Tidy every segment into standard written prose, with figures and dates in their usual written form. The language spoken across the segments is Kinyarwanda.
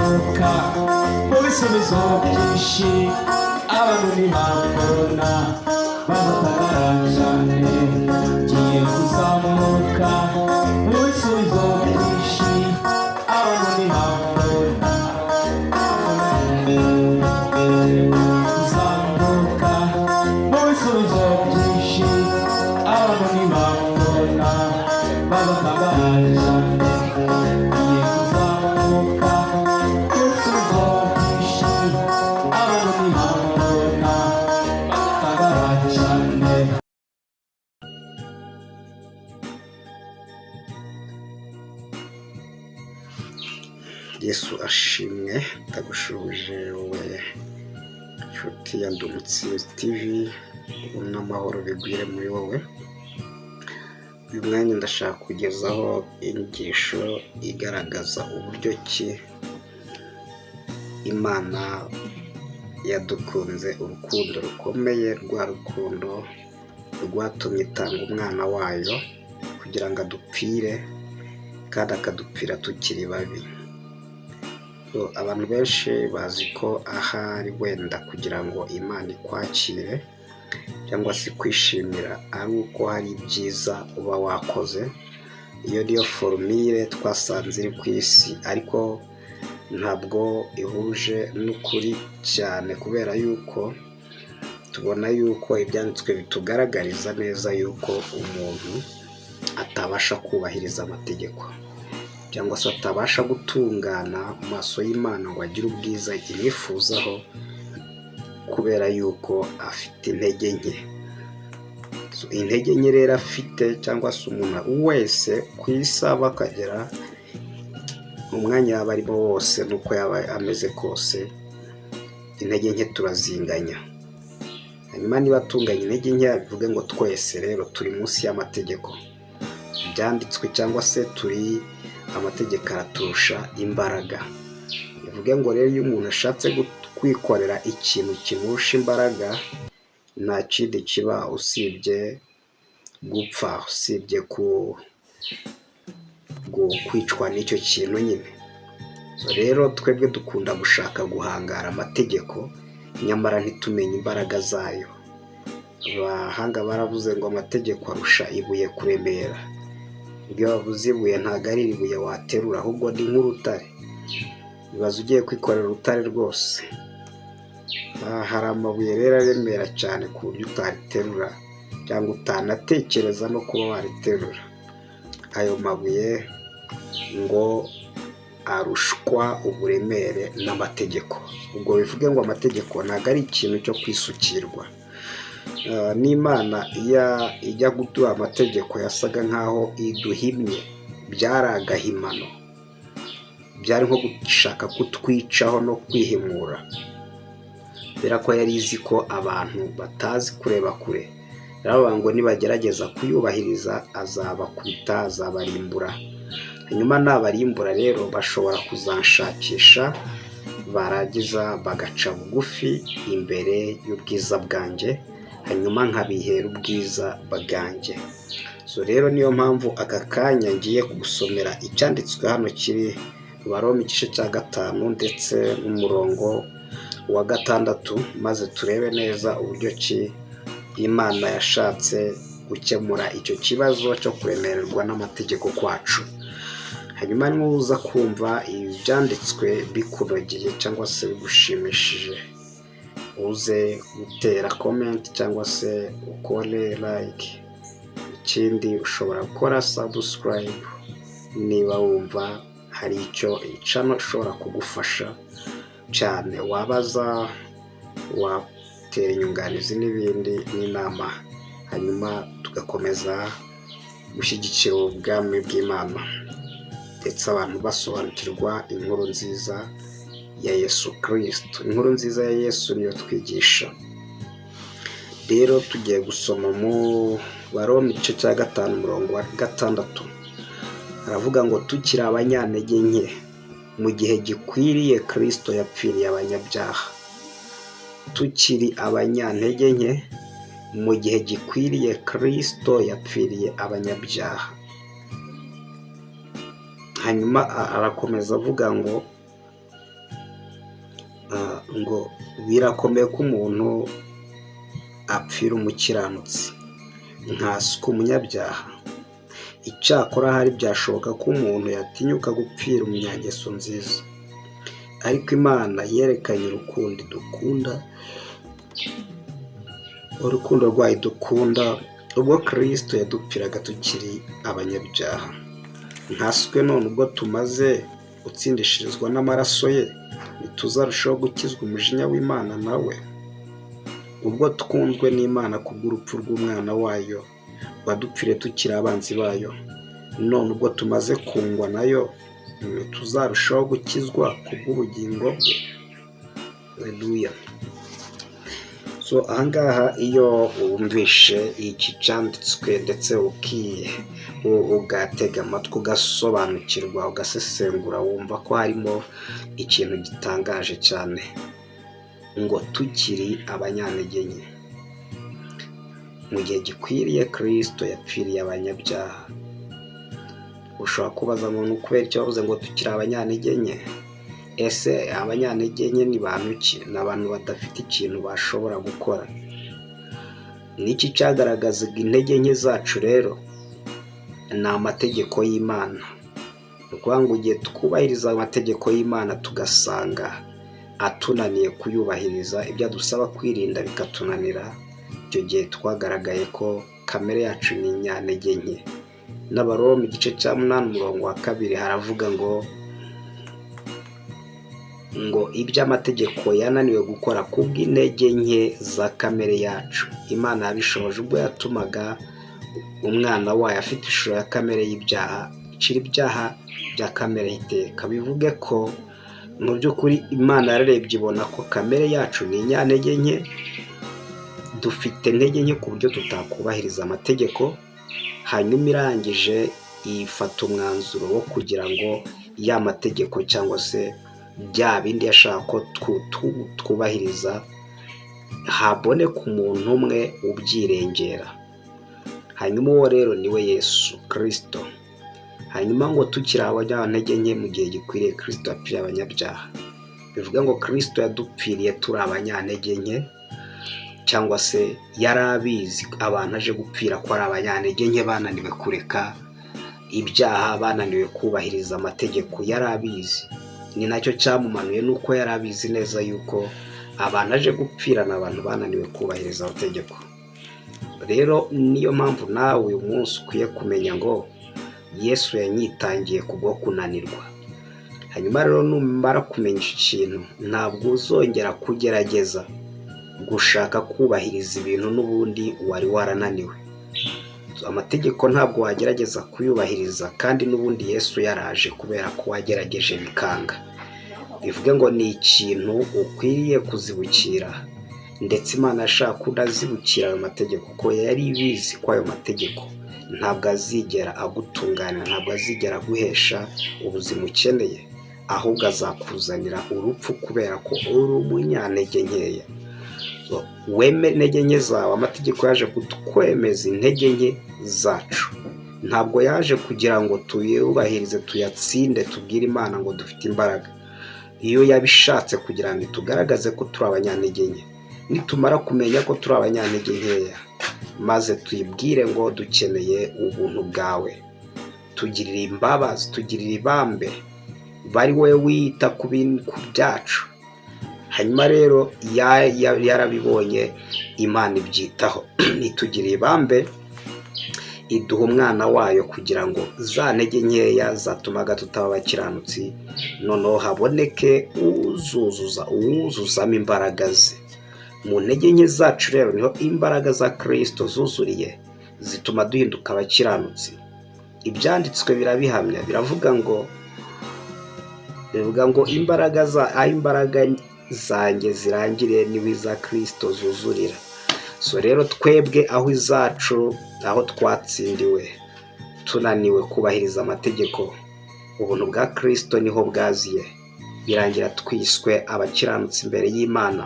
Kuzamuka mu bisubizo byinshi, abantu ntibambona, bazatangara cyane. Ngiye kuzamuka mu bisubizo byinshi, abantu ntibambona. Kuzamuka mu bisubizo byinshi, abantu ntibambona, bazatangara cyane. Ngiye kuzamuka mu bisubizo byinshi, abantu ntibambona, bazatangara cyane. Yesu ashimwe. Ndagushuje wowe nshuti ya Ndumutsinzi TV, ubuntu n'amahoro bigwire muri wowe. Uyu mwanya ndashaka kugezaho inyigisho igaragaza uburyo ki Imana yadukunze urukundo rukomeye, rwa rukundo rwatumye itanga umwana wayo kugira ngo adupfire, kandi akadupfira tukiri babi. Abantu benshi bazi ko ahari wenda kugira ngo Imana ikwakire cyangwa se kwishimira ari uko hari ibyiza uba wakoze. Iyo niyo formule twasanze iri ku isi, ariko ntabwo ihuje n'ukuri cyane, kubera yuko tubona yuko ibyanditswe bitugaragariza neza yuko umuntu atabasha kubahiriza amategeko cyangwa se atabasha gutungana mu maso y'Imana ngo agire ubwiza imwifuzaho, kubera yuko afite intege nke. Intege nke rero afite, cyangwa se umuntu wese ku isi aba akagera umwanya yaba arimo wose n'uko yaba ameze kose, intege nke turazinganya. Hanyuma niba atunganya intege nke, bivuge ngo twese rero turi munsi y'amategeko byanditswe, cyangwa se turi amategeko araturusha imbaraga. Bivuge ngo rero iyo umuntu ashatse kwikorera ikintu kimurusha imbaraga, nta kindi kiba usibye gupfa, usibye kwicwa n'icyo kintu nyine. Rero twebwe dukunda gushaka guhangara amategeko, nyamara ntitumenye imbaraga zayo. Abahanga baravuze ngo amategeko arusha ibuye kuremera. Iyo bavuze ibuye ntabwo ari ibuye waterura, ahubwo ni nk'urutare. Ibaze ugiye kwikorera urutare rwose. Hari amabuye rero aremera cyane ku buryo utariterura cyangwa utanatekereza no kuba wariterura. Ayo mabuye ngo arushwa uburemere n'amategeko. Ubwo bivuge ngo amategeko ntabwo ari ikintu cyo kwisukirwa. N'Imana ijya kuduha amategeko yasaga nkaho iduhimye, byari agahimano, byari nko gushaka kutwicaho no kwihimura, kubera ko yari izi ko abantu batazi kureba kure. Yaravuga ngo nibagerageza kuyubahiriza azabakubita, azabarimbura. Hanyuma nabarimbura rero bashobora kuzanshakisha, barangiza bagaca bugufi imbere y'ubwiza bwanjye, hanyuma nkabihera ubwiza bwanjye. Rero niyo mpamvu aka kanya ngiye kugusomera icyanditswe hano kiri mu Baroma igice cya 5 ndetse n'umurongo wa 6, maze turebe neza uburyo ki Imana yashatse gukemura icyo kibazo cyo kuremererwa n'amategeko kwacu. Hanyuma nuza kumva ibyanditswe bikunogeye cyangwa se bigushimishije, uze gutera comment cyangwa se ukore like. Ikindi ushobora gukora subscribe niba wumva hari icyo channel ishobora kugufasha cyane, wabaza, watera inyunganizi n'ibindi n'inama, hanyuma tugakomeza gushyigikira ubwami bw'Imana, ndetse abantu basobanukirwa inkuru nziza ya Yesu Kristo. Inkuru nziza ya Yesu niyo twigisha. Rero tugiye gusoma mu Baroma igice cya 5 umurongo wa 6, aravuga ngo tukiri abanyantege nke mu gihe gikwiriye Kristo yapfiriye abanyabyaha. Tukiri abanyantege nke mu gihe gikwiriye Kristo yapfiriye abanyabyaha. Hanyuma arakomeza avuga ngo Ngo birakomeye ko umuntu apfira umukiranutsi, nkaswe umunyabyaha. Icyakora hari byashoboka ko umuntu yatinyuka gupfira umunyangeso nziza, ariko Imana yerekanye urukundo idukunda, urukundo rwayo idukunda ubwo Kristo yadupfiraga tukiri abanyabyaha. Nkaswe none ubwo tumaze gutsindishirizwa n'amaraso ye, ntituzarushaho gukizwa umujinya w'Imana nawe? Ubwo twunzwe n'Imana kubw'urupfu rw'umwana wayo wadupfiriye tukiri abanzi bayo, none ubwo tumaze kungwa nayo, ntituzarushaho gukizwa kubw'ubugingo bwe? Haleluya. So ahangaha iyo wumvishe iki cyanditswe ndetse ugatega amatwi, ugasobanukirwa, ugasesengura, wumva ko harimo ikintu gitangaje cyane, ngo tukiri abanyantege nke, mu gihe gikwiriye Kristo yapfiriye abanyabyaha. Ushobora kubaza ngo ni ukubera icyo bavuze ngo tukiri abanyantege nke? Ese abanyantege nke ni bantu ki? Ni abantu badafite ikintu bashobora gukora. Niki cyagaragazaga intege nke zacu rero? Ni amategeko y'Imana. Ni ukuvuga ngo igihe twubahiriza amategeko y'Imana tugasanga atunaniye kuyubahiriza, ibyo adusaba kwirinda bikatunanira, icyo gihe twagaragaye ko kamere yacu ni inyantege nke. N'Abaroma igice cya 8 umurongo wa 2 haravuga ngo iby'amategeko yananiwe gukora kubw'intege nke za kamere yacu, Imana yabishoboje ubwo yatumaga umwana wayo afite ishusho ya kamere y'ibyaha, icira ibyaha bya kamere y'iteka. Bivuge ko mu by'ukuri Imana yararebye ibona ko kamere yacu ni inyantege nke, dufite intege nke ku buryo tutakubahiriza amategeko, hanyuma irangije ifata umwanzuro wo kugira ngo ya mategeko cyangwa se bya bindi yashaka ko twubahiriza, haboneka umuntu umwe ubyirengera. Hanyuma uwo rero niwe Yesu Kristo. Hanyuma ngo tukiri abanyantege nke mu gihe gikwiriye Kristo yapfiriye abanyabyaha. Bivuga ngo Kristo yadupfiriye turi abanyantege nke, cyangwa se yari abizi abantu aje gupfira ko ari abanyantege nke bananiwe kureka ibyaha, bananiwe kubahiriza amategeko, yari abizi. Ni nacyo cyamumanuye, nuko yari abizi neza yuko abantu aje gupfira ni abantu bananiwe kubahiriza amategeko. Rero niyo mpamvu nawe uyu munsi ukwiye kumenya ngo Yesu yanyitangiye kubwo kunanirwa. Hanyuma rero numara kumenya iki kintu, ntabwo uzongera kugerageza gushaka kubahiriza ibintu n'ubundi wari warananiwe. Amategeko ntabwo wagerageza kuyubahiriza kandi n'ubundi Yesu yaraje kubera ko wagerageje bikanga. Bivuge ngo ni ikintu ukwiriye kuzibukira, ndetse Imana yashaka ko unazibukira ayo mategeko, kuko yari ibizi ko ayo mategeko ntabwo azigera agutunganira, ntabwo azigera aguhesha ubuzima ukeneye, ahubwo azakuzanira urupfu kubera ko uri umunyantege nkeya. Wemere intege nke zawe. Amategeko yaje kutwemeza intege nke zacu, ntabwo yaje kugira ngo tuyubahirize tuyatsinde tubwire Imana ngo dufite imbaraga. Iyo yabishatse kugira ngo itugaragaze ko turi abanyantege nke, nitumara kumenya ko turi abanyantege nkeya, maze tuyibwire ngo dukeneye ubuntu bwawe, tugirire imbabazi, tugirire ibambe, bari wowe wita ku byacu. Hanyuma rero yarabibonye, Imana ibyitaho, itugirira ibambe, iduha umwana wayo kugira ngo za ntege nkeya zatumaga tutaba abakiranutsi, noneho haboneke uzuzuza, uwuzuzamo imbaraga ze. Mu ntege nke zacu rero niho imbaraga za Kristo zuzuriye, zituma duhinduka abakiranutsi. Ibyanditswe birabihamya, biravuga ngo imbaraga za imbaraga zanjye zirangiriye niwe iza Kristo zuzurira. So rero twebwe aho izacu, aho twatsindiwe tunaniwe kubahiriza amategeko, ubuntu bwa Kristo niho bwaziye, birangira twiswe abakiranutsi imbere y'Imana,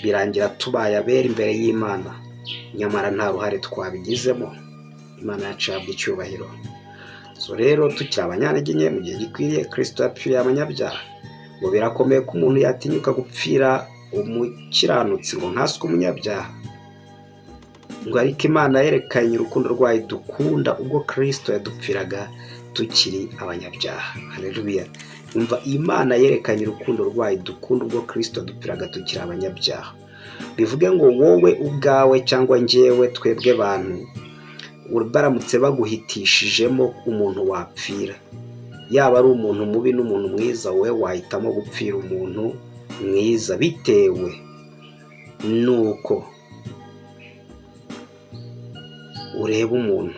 birangira tubaye abera imbere y'Imana, nyamara nta ruhare twabigizemo. Imana yacu ihabwa icyubahiro. So rero tukiri abanyantege nke mu gihe gikwiriye Kristo yapfiriye abanyabyaha. Ngo birakomeye ko umuntu yatinyuka gupfira umukiranutsi ngo nkaswe umunyabyaha. Ngo ariko Imana yerekanye urukundo rwayo dukunda ubwo Kristo yadupfiraga tukiri abanyabyaha. Haleluya. Umva, Imana yerekanye urukundo rwayo dukunda ubwo Kristo yadupfiraga tukiri abanyabyaha. Bivuge ngo wowe ubwawe cyangwa njyewe, twebwe bantu, baramutse baguhitishijemo umuntu wapfira, yaba ari umuntu mubi n'umuntu mwiza, wowe wahitamo gupfira umuntu mwiza bitewe nuko ureba umuntu.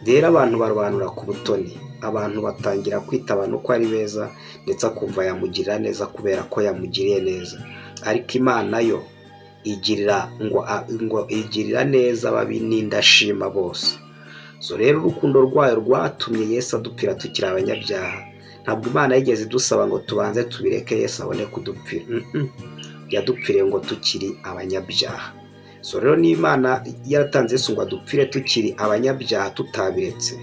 Rero abantu barobanura ku butoni, abantu batangira kwita abantu ko ari beza, ndetse akumva yamugirira neza kubera ko yamugiriye neza. Ariko Imana yo igirira ngo igirira neza ababi n'indashima bose. So rero urukundo rwayo rwatumye Yesu adupfira tukiri abanyabyaha. Ntabwo Imana yigeze idusaba ngo tubanze tubireke Yesu abone kudupfira. Yadupfiriye ngo tukiri abanyabyaha. So rero niba Imana yaratanze Yesu ngo adupfire tukiri abanyabyaha tutabiretse,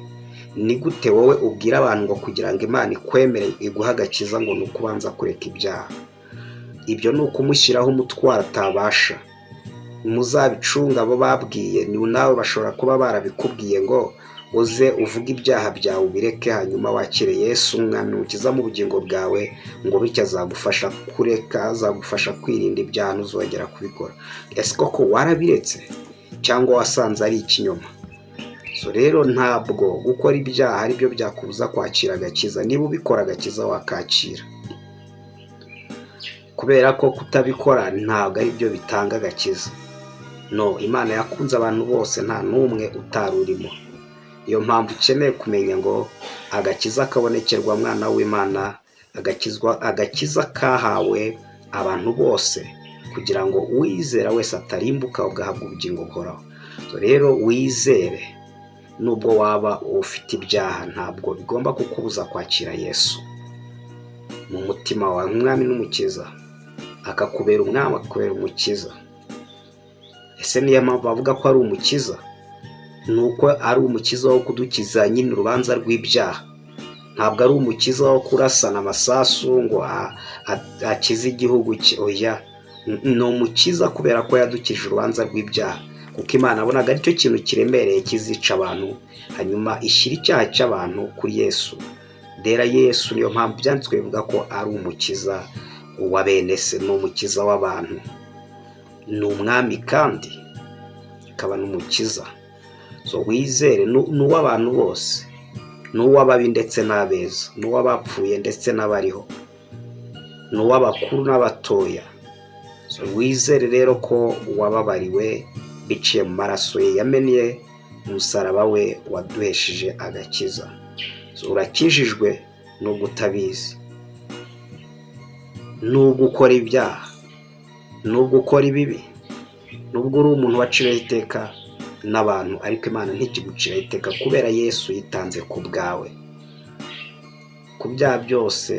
ni gute wowe ubwira abantu ngo kugira ngo Imana ikwemere iguhe agakiza ngo ni uko ubanza kureka ibyaha? Ibyo ni ukumushyiraho umutwaro atabasha. Muzabicunga abo babwiye, ni nawe bashobora kuba barabikubwiye ngo uze uvuge ibyaha byawe ubireke, hanyuma wakire Yesu umwami ukiza mu bugingo bwawe, ngo bityo azagufasha kureka, azagufasha kwirinda ibyaha ntuzongera kubikora. Ese koko warabiretse cyangwa wasanze ari ikinyoma? So rero ntabwo gukora ibyaha ari byo byakubuza kwakira agakiza. Niba ubikora agakiza wakakira, kubera ko kutabikora ntabwo ari byo bitanga agakiza. No, Imana yakunze abantu bose, nta n'umwe utari urimo. Iyo mpamvu ukeneye kumenya ngo agakiza kabonekerwa mwana w'Imana, agakiza kahawe abantu bose kugira ngo uwizera wese atarimbuka ugahabwa ubugingo buhoraho. Rero wizere nubwo waba ufite ibyaha, ntabwo bigomba kukubuza kwakira Yesu mu mutima wawe nk'umwami n'umukiza, akakubera umwami, akakubera umukiza. Ese niyo mpamvu bavuga ko ari umukiza? Ni uko ari umukiza wo kudukiza nyine urubanza rw'ibyaha. Ntabwo ari umukiza wo kurasana amasasu ngo akize igihugu cye. Oya, ni umukiza kubera ko yadukije urubanza rw'ibyaha, kuko Imana abonaga aricyo kintu kiremereye kizica abantu, hanyuma ishyira icyaha cy'abantu kuri Yesu. Rero Yesu niyo mpamvu byanditswe bivuga ko ari umukiza wa bene se, ni umukiza w'abantu, ni umwami kandi akaba n'umukiza. So wizere ni uw'abantu bose, ni uw'ababi ndetse n'abeza, ni uw'abapfuye ndetse n'abariho, ni uw'abakuru n'abatoya. So wizere rero ko wababariwe biciye mu maraso ye yamennye, umusaraba we waduhesheje agakiza. So urakijijwe nubwo utabizi, nubwo ukora ibyaha, nubwo ukora ibibi, nubwo uri umuntu waciriweho iteka n'abantu, ariko Imana ntikiguciraho iteka kubera Yesu yitanze ku bwawe. Ku byaha byose